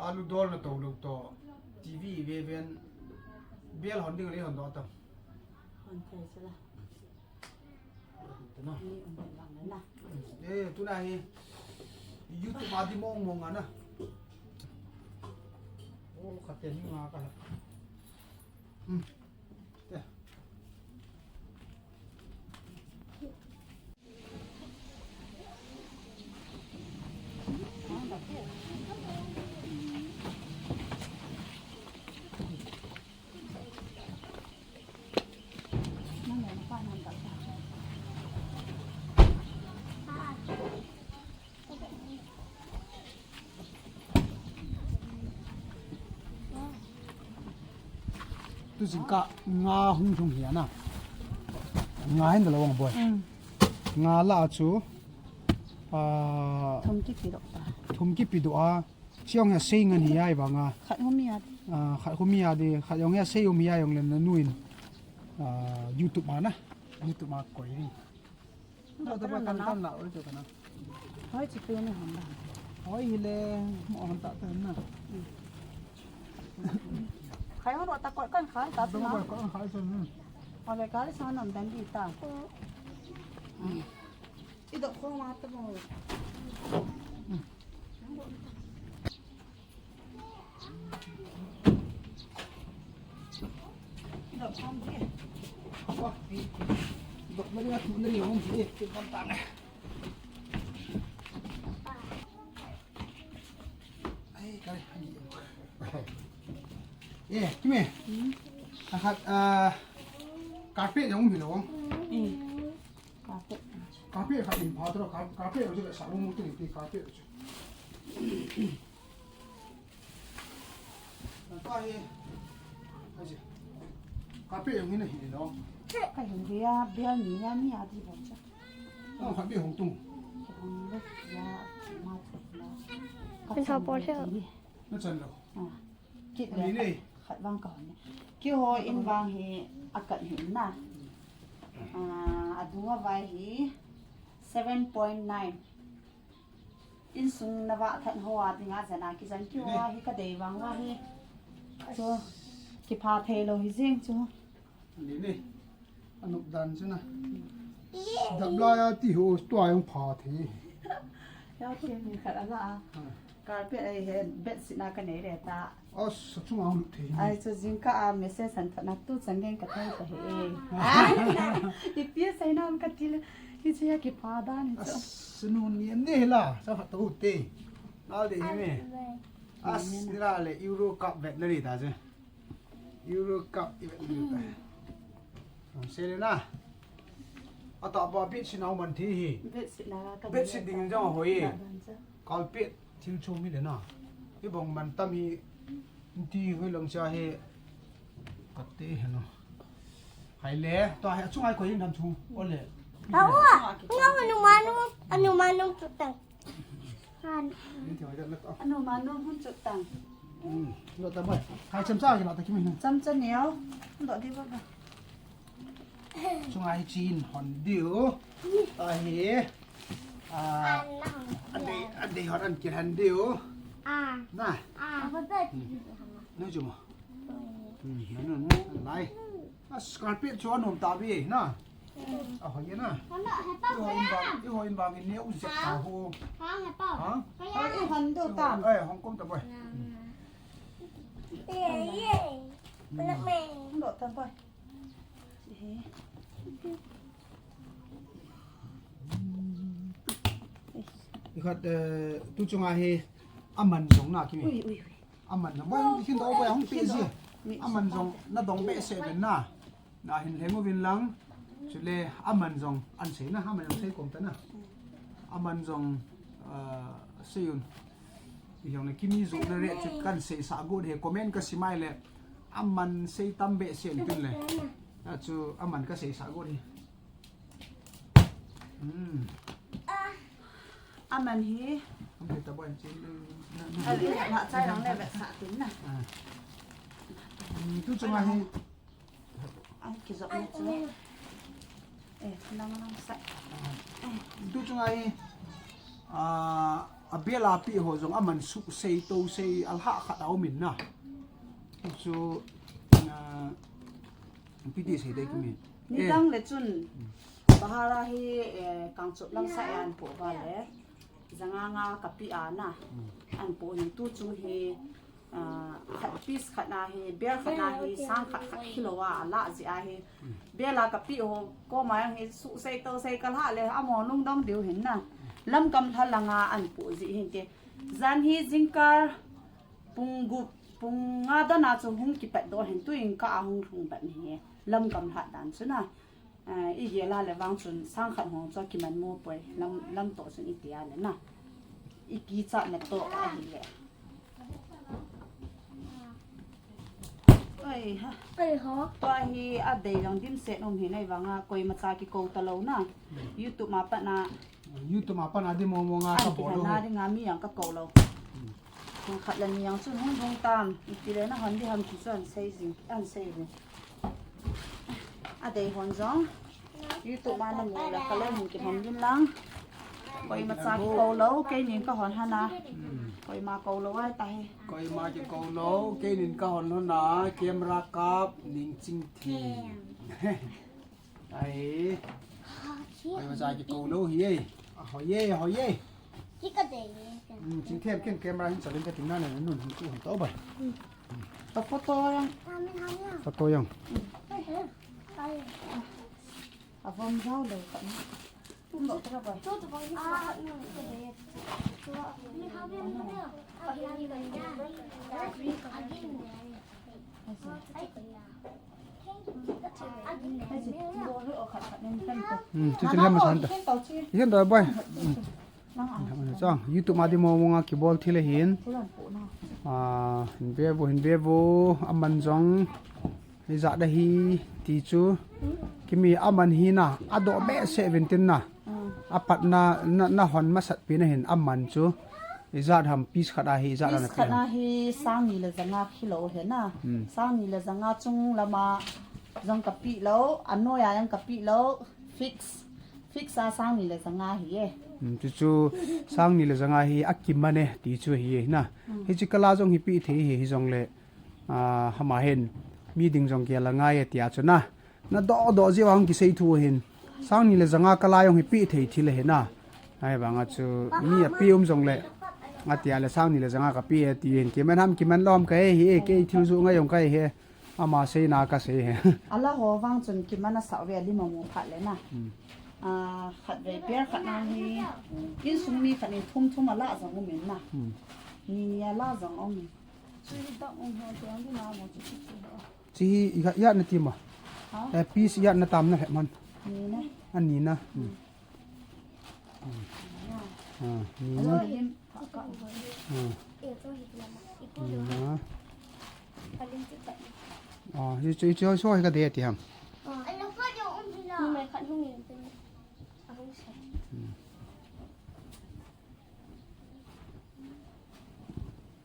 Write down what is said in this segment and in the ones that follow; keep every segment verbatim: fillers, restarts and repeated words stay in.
Alu dol na to lo to. T V ve ven. Bel hon ding le hon do to. Hon thei sila. Tuna. Ni um lang na. Eh, tuna hi. YouTube a di mong mong ana. Oh, khaten ni nga ka. Hmm. Te. Tu jingkah nga hung lhung hi ana. Nga hin da lo ang boi. Mm. Nga la chu, ah, thum kipi doh ta. Thum kipi doh a. Chong ya sei ngan hi ai banga. Khat hum ya. Ah, khat hum ya di. Khat yong ya sei hum ya yong len na nuin. Ah, YouTube ma na. YouTube ma koi ni. Lo ta ba kan kan la oi to kana. Hoi chi tu ni hom ba. Hoi hi le mo hom ta ta na. Khai ho ta ko kan khai ta na. Ko kan khai so na. Ole kali sa nam dan di ta. I do ko ma ta mo. Eh, kime. Akhat, ah, carpet jong um hi lo. Carpet. Carpet khat in pha tro, car-, carpet jong sa mo mo tu ni carpet. Ka hi, ka hi. Ka pe jong hi na hi lo. Ka hin dia, bia ni ya ni a di bom cha. Ka khat be hung tung. Hung le ya, ma tu la. Ka chan lo. Na chan lo. Ah. Kit le. Ni nei. Khat vang ka hon. Keiho in vang hi a kat hi na. Ah, a dung a vai hi seven point nine. Insung na vah that ho a dinga jana kijan keiho a hi ka dei vang a hi. Chu kipha thei lo hi jeng chu. Ni ni. Anop dan chu na. Dap lai a ti ho tua jong pha thei. Ya ti mi khat ala a. Ha. Carpet ai he bedsheet na ka nei le ta. As, sa chunga hung lut thei. Ai, chu jingkah a message han thot na tu chan gei ka thei ta hi e. Ipi sei nam ka ti le, hiche a kipha dan hi chu. As, nu ni em ne la, sa phat to te. Nal de hi me. As, ni la le Euro Cup vet na ri ta che. Euro Cup i vet na ri ta. Hung sei le na. Ata ba bedsheet na man thi hi. Bedsheet na ka. Bedsheet ding jong hoi. Carpet thil chom hi le na. Hi bang man tam hi. Ti hoi long cha hi. Kate he no. Hai le, to hai chung ai ko yin tham chung. O le. Awa, nga anu manu, anu manu tutang. Han. Ni ti hoi da na to. Anu manu hun tutang. Hmm, lo ta bai. Hai cham cha ki lo ta ki mi. Cham cha neo. Lo di ba ba. Chunga hi chin hon diu. Ahi. Ah, adei, adei hon an kil han diu. Ah. Na. Ah. Hmm. Na chu mo. Hmm, na, na, na, lai. As carpet chu anom ta bi na. A hoi na. Iho in bang, iho in bang in neo zet ta hu. Ha? Ha? Ai, hon do tam. Eh, hong kom ta bai. Hmm. Hon do tam bai. Ikhat, eh, tu chunga hi aman jong na kimi. Ui, ui, ui. Aman jong. Bai, hong kin do bai, hong pe ji. Aman jong na dong be se ben na. Na hin lheng uvin lang. Chule aman jong an sei na, aman jong sei kom ta na. Aman jong, ah, sei un. Ihiong le kimi ju na re chu kan sei sa got he comment ka simai le. Aman sei tam be se tun le. A chu aman ka sei sa got he. Hmm. Aman hi. Am ta boy chin. Ale na chai lang le be sa tun na. Ah. Hmm, tu chunga hi. Ai, kijop na chu. Eh, nang nang sa. Tu chunga hi, ah, Abela pi ho jong aman su sei to sei alha khat a um in na. Chu, na, piti sei dei kimi. Ni dang le chun. Bahara hi, eh, kang chup lang sa an po ba le. Janga nga kapi a na. An po hin tu chu hi, ah, khat piece khat na hi, bel khat na hi, sang khat khat kilo a, ala ji a hi. Bela kapi ho, koma yang hi, su sei to sei kalha le, amo lungdong diu hin na. Lam gamla langa an po ji hin te. Jan hi jingkah pung gup, pung nga dan a chu hung kipat do hin, tu in ka a hung lhung pat ni hi. Lam gamla dan chu na. Ah, i gel a le vang chun sang khat hong chu kiman mo poi, lam, lam to chun i tia le na. I kichat na to ahi le. Oi ha. Oi ho. To hi a dei jong dimset um hi nei vang a, koima cha kikou ta lou na. YouTube ma pat na. YouTube ma pat na di mo mo nga ka bol lou. Na di nga mi jong ka kou lou. Khat le ni jong chun hung hung tam. Iti le na hon di ham ti chu an sei jing, an sei jing. A dei hon jong. YouTube ma na mu le ka le hung kihon din lang. Koima cha kikou lou, kei nin ka hon hana. Koima kou lou ai ta hi. Koima kikou lou, kei nin ka hon hon a, camera kap, ning ching thi. Ai. Ai, ma cha kikou lou hi e. A, hoi e, hoi e. Kika dei. Hmm, ching them ken camera hin chalin ka tingna ne nun hin tu hin to ba. A photo yang. Photo yang. A vom jao lou ka na. Hmm, chu chu lem san ta. Hian da bai. Hmm. Chang, YouTube ma di mo mo nga kibol thil ahin. Ah, hin ve vo, hin ve vo, aman jong. Ijat da hi ti chu. Kimi aman hi na, a do behseh vin tin na. A pat na, na, na hon masat pi na hin aman chu. Ijat ham piece khat a hi, ijat a na pi ham. Piece khat a hi sang ni le janga kilo hi na. Hmm. Sang ni le janga chung lama jong ka pi lou, a noi a jong ka pi lou, fix. Fix a sang ni le janga hi e. Hmm, chu chu sang ni le janga hi a kiman e, ti chu hi e na. Hmm. Hi chi kala jong hi pi thei hi, hi jong le. Ah, hama hin, mi ding jong gel a ngai e tia chu na. Na do do jiu a hung kisei thu hin. Sang ni le janga kala jong hi pi thei thil ahi na. Ai vang a chu mi a pi um jong le. A tia le sang ni le janga ka pi e ti hin. Kiman ham kiman lou ham ka he hi e, kei thil ju ngai jong ka he. Ama sei na ka sei he. A la ho vang chun kiman a sa ve li ma mu phat le na. Hmm. Ah, khat ve per khat na hi. Insung mi khat in thum thum a la jong um in na. Hmm. Ni ni a la jong um in. Chi hi ijat na ti ma? Ha? Eh, piece ijat na tam na he man. Ni na. Ani na. Hmm. Hmm. Ah, ni na. Ah. Ni na. Ah, i chu, i chu, so hi ka de ti ham. Hmm.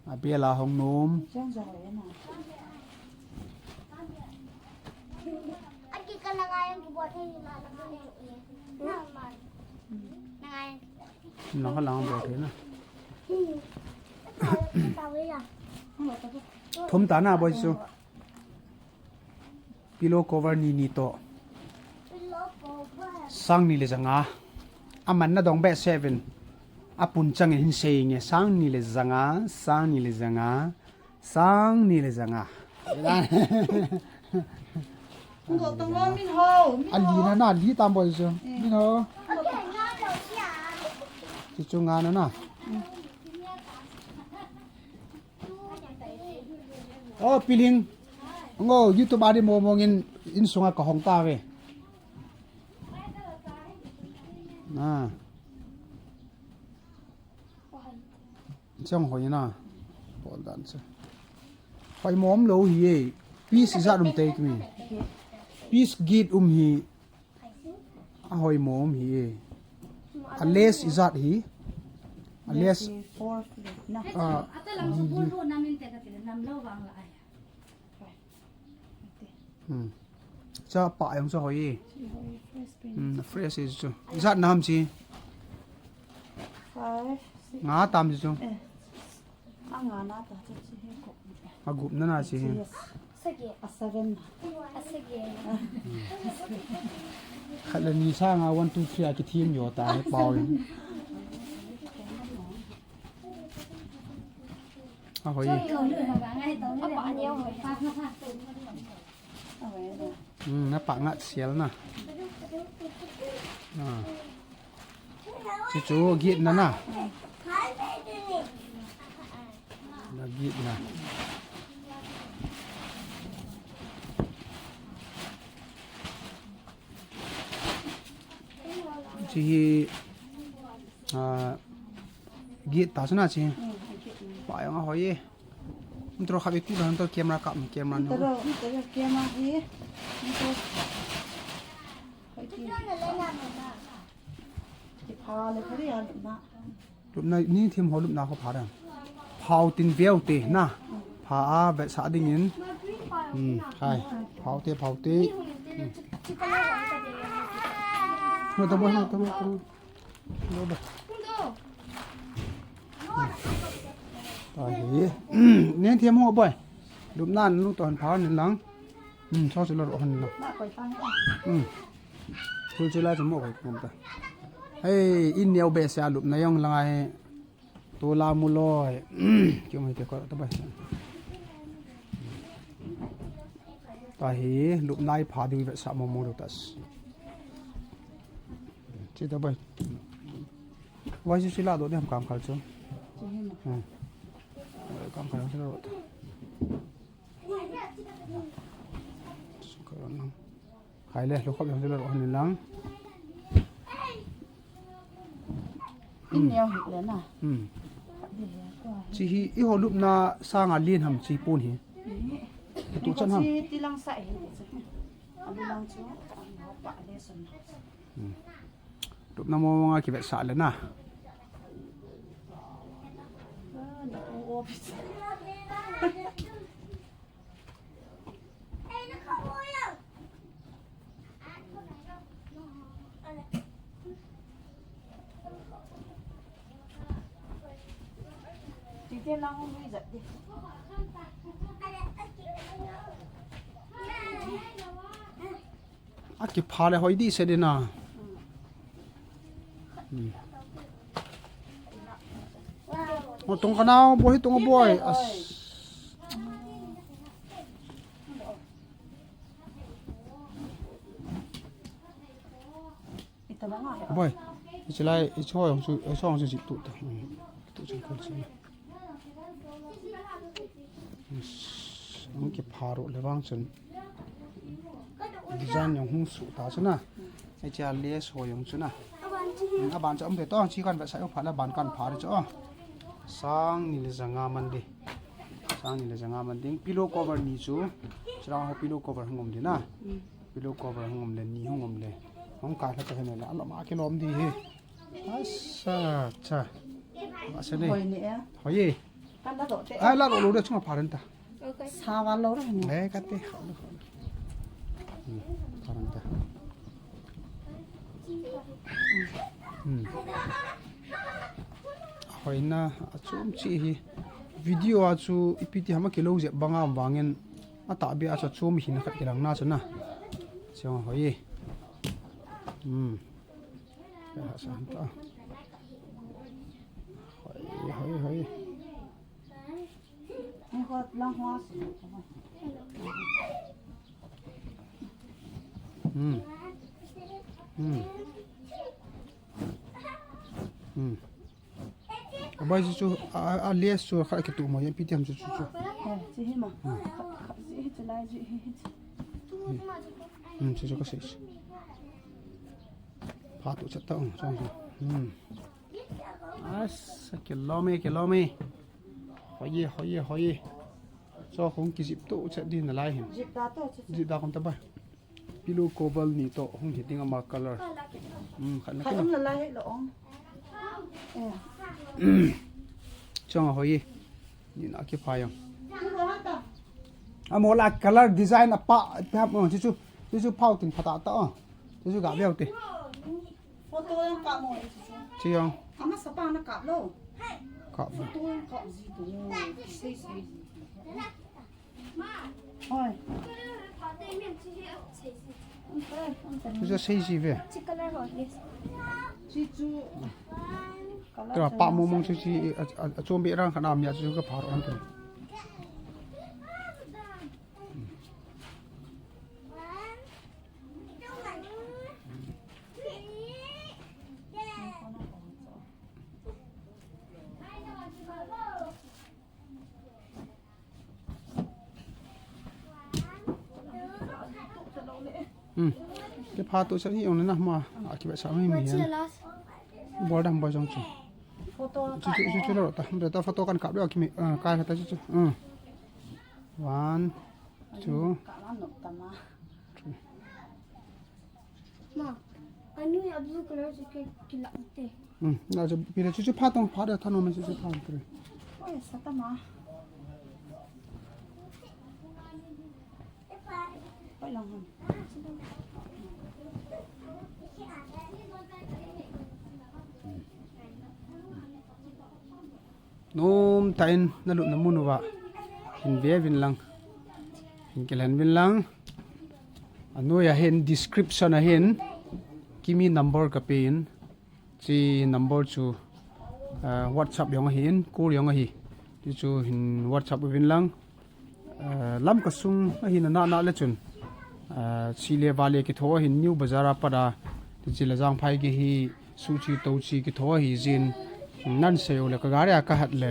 A bel a hong nom. Lang ka lang bol thei na. Thum ta na boi chu. Pillow cover ni ni to. Sang ni le janga. Aman na dong behseh vin. A pun chang in hin sei nge. Sang ni le janga, sang ni le janga, sang ni le janga. Ngo tong lo min ho, min ho. A li na na, li tam boi chu. Eh. Min ho. Chi chu nga na na. Mm. Oh, Piling. Ngo, YouTube a di mo mo ngin insunga ka hong ta ve. Na. Chang hoi na. Bol dan cha. Hoi mom lo hi e. Piece ijat um te kimi. Piece git um hi. A hoi mom hi e. A lace ijat hi. A lace. Lace hi four flip na. Ah, ata lang di, so di. Bul ro namin te ka tile nam lo vang la ai. Hmm. Cha pa yang cha hoi e. Chi hoi, fresh pin. Hmm, fresh e chu. Ijat nam chi. Five, Nga tam chu. Eh. A nga na ta chu chi he ko. A gup na na chi he. Yes. Sagi. A seven. A sagi. Khat le ni sang a one, two, three a kithem jo ta he pau. A hoi. A pa ni a hoi. Hmm, na pa ngat sial na. Ah. Chu chu git na na. Na git na. Chi hi, ah, git ta chu na chi. Pa jong a hoi e. Intro khat beh ti ba, intro camera kap, camera ni. Intro, intro camera hi. Intro. Hoi ti. Ti pha le kha ri a lupna. Lupna ni thim ho lupna kho pha dan. Phau tin veu te na. Pha a vetsah ding in. Hmm, hai. Phau te, phau te. Hmm. No, ta bo, no, ta bo, ta bo. Tahi. Nen thiam ho boy. Lupna nu to han pha ni lang. Hmm, so sila ro han lang. Hmm. Thul sila chu mo koi kum ta. Hey, in neo be sa lupna jong lang ai. Tu la mu loi. Kiu mai te ko ta bai. Tahi, lupna i pha diu vetsah mo mo tas. Chi ta bai. Vai si sila do de ham kam khal chu. Hmm. Kam khal chu ro ta. Khai le, lu khop jong chu lo han lang. In neo hi le na. Hmm. Chi hi, i ho lupna sanga lien ham chi pon hi. Tu chan ham. Chi ti lang sa hi. A lu lang chu, pa le son. Hmm. Lupna mo nga kivetsah le na. Ah, ni u o pi. Titi lang hung lui jat di. A kipha le hoi di se di na. Hmm. Oh, tong ka nao, boy, tong boy. As. Boy, ichi lai, ichi hoi hong su, ichi hoi hong su si tu ta. Hmm. Tu chan kan si. Yes. Ang kipha ro le vang chun. Design jong hung su ta chu na. Hiche a lace ho jong chu na. A ban chu um de to, chi kan vetsah u pha le ban kan pha de chu. Sang ni le ja nga man di. Sang ni le ja nga man ding. Pillow cover ni chu. Churang ho pillow cover hung um di na. Pillow cover hung um le, ni hung um le. Hung kai lha ta hen le, a lom a kilom di hi. Asa, cha. Asa ni. Hoi ni e. Hoi e. Kan la do te. Ai, la lo lo de chunga pha den ta. Sa va lo re ni. Eh, ka te, kha lo, kha lo. Hmm, pha den ta. Hmm. Hoi na, a chom chi hi. Video a chu ipi ti ham a kilo jep banga vangin a tahbeh a chu chom hi na khat kilang na chu na. Chong hoi. Hmm. Ka ha sa ta. Hoi, hoi, hoi. Hmm. Hmm. Hmm. Abai chu chu, a, a, a lace chu khat kitu mo, ipi ti ham chu chu chu. Eh, chi hi ma. Hmm. Khat, khat, chi hi, chi lai, chi hi, chi. Hmm, chu chu ka sei. Pha tu chat ta, um, chong chu. Hmm. Asa, kilom e, kilom e. Hoi e, hoi e, hoi e. Chu hung kijip tu chat di na lai hin. Jip da tu, chu, chu. Jip da kon ta bai. Pillow cover ni to hung hi ding ama color. Hmm, khat na khat kilo. Um la la he lo ong. Eh. Chong a hoi. Ni na kipha jong. Amo la color design a pa, pa mo chu chu. Chu chu phau tin pha ta ta o. Chu chu ga veu te. Photo jong ka mo. Chi jong. Ama sapa na kap lo. Kap lo. Photo kap ji tu. Sei sei ji. Oi. Chu sei ji ve. Chi color ho, yes. Chi chu. Tua pa mong mong chu chi a, a, a chom be rang khat na mi a chu ka phar on tu. Hmm. Kipha tu sa ni ong na ma. A kiba sa mi mi. Bol dam bol jong chu. Photo chu chu chu chu lo ta. Be ta photo kan kap le kimi. Ah, kai ta chu chu. Hmm. One, two. Ka la nok ta ma. Three. Ma, anu ya blue color jacket kila te. Hmm, na chu pira chu chu pha tong pha da thano me chu chu pha tre. Oi, sa ta ma. Oi, lang hon. Nom tah in na lutna mun uva hin ve uvin lang, hin kilhen uvin lang. Anoi a hin description a hin kimi number ka pe in, chi number chu, ah, WhatsApp jong ahi in, call jong ahi. Ti chu hin WhatsApp uvin lang. Ah, Lamka sung ahi na na le chun, ah, chi le va le kitho ahin New Bazar a pat a, ti chi le jang phai ki hi su chi to chi kitho ahi jin nan sei u le ka gari a ka hat le,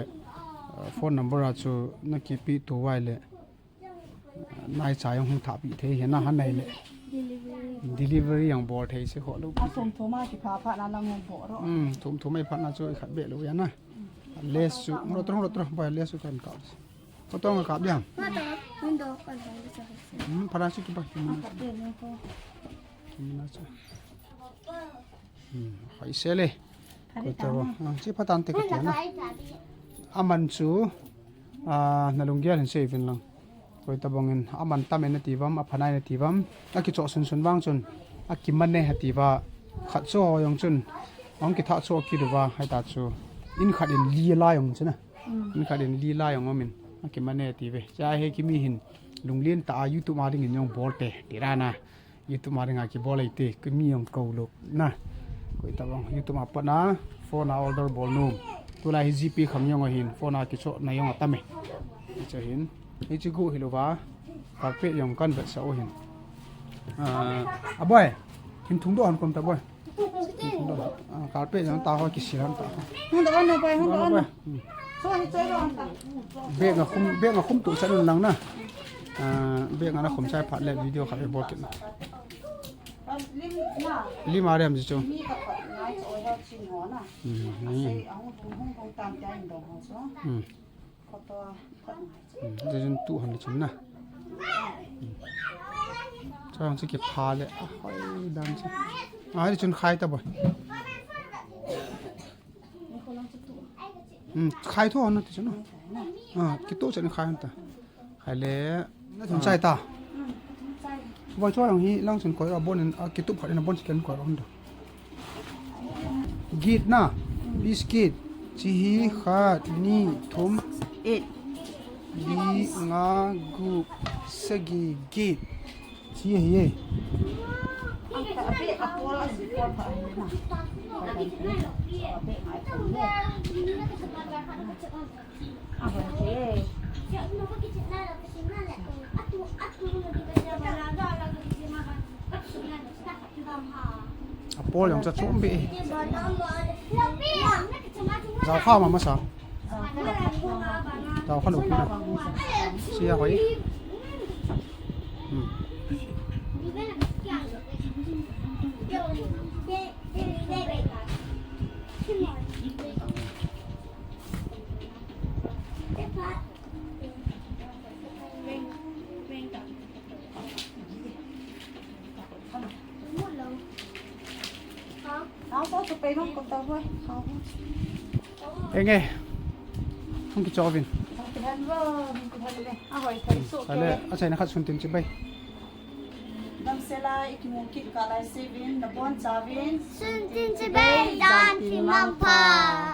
ah, phone number a chu na kipe tu vai le, ah, nai cha jong hung tha pi thei hi na han nai le. Delivery. Delivery jong bol thei se kho lo. A thum thum a kipha pha na lang hung bol ro. Hmm, thum thum a pha na chu i khat be lo ya na. Lace chu, ro tro, ro tro, ba lace chu kan kap. Photo nga kap diam? Photo, window kan hoi le sa. Hmm, pha na chu kiba, kiba na. Kap de ni ko. Kiba na chu. Hmm, hoi se le. Koi ta ba. Ah, chi pha tan te ka ti na. Aman chu, ah, na lunggel hin sei uvin lang. Koi ta bang in, aman tam e na ti vam, apha nai na ti vam. A kicho sun sun vang chun, a kiman e ha ti va. Khat cho jong chun, ong kitha cho ki du va, hai ta chu. In khat in li la jong chun a. Mm. In khat in li la jong um in, a kiman e ti ve. Cha he kimi hin, lunglen ta a YouTube ma ding in jong bol te, ti ra na. YouTube ma ding a kibol ei te, kimi jong ko lo na. Koi ta bang, YouTube ma pat na, phone a order bol nu. Tulai hi GPay khang jong ahin, phone a kicho na jong atam e. Hiche hin, hiche gu hi lo va, carpet jong kan vet sa u hin. Ah, a boy, hin thung do han kom ta boy. Ah, carpet jong ta ho kisil han ta ho. Hung do na pai, hung do na. Hmm. So hi choi do han ta. Bag a khum, bag a khum tu chan lang na. Ah, bag a na khum chai phat le video khat bol kit na. Lim a riam ji chu. Mi ka khat ngai choi ho chin ho na. Hmm. Sei a hung hung hung hung tam ta in do ho so. Hmm. Hmm, jejun tu hon le chun na. Hmm. Chang chu kipha le, a hoi dan chu. A, hoi chun khai ta boy. Hmm, khai tho hon na ti chun na. A, kitu chun khai hon ta. Khai le, na thum chai ta. Voi cho jong hi lang chun koi a bon in, a kitup khat in a bon chicken koi a bon do. Git na, biscuit, chi hi khat, ni, thum, eight. Li, nga, gup, sagi, git. Chi hi e. A pawl jong cha chom be. Jao kha ma masa. Jao kha lo pi na. Sia hoi. Hmm. Enge. Hung kicho uvin. Ale, achaina khat sun tin chibai. Sela ikimu kit kah lai seuvin, nabonchauvin. Sun tin chibai, jan tin mangpha.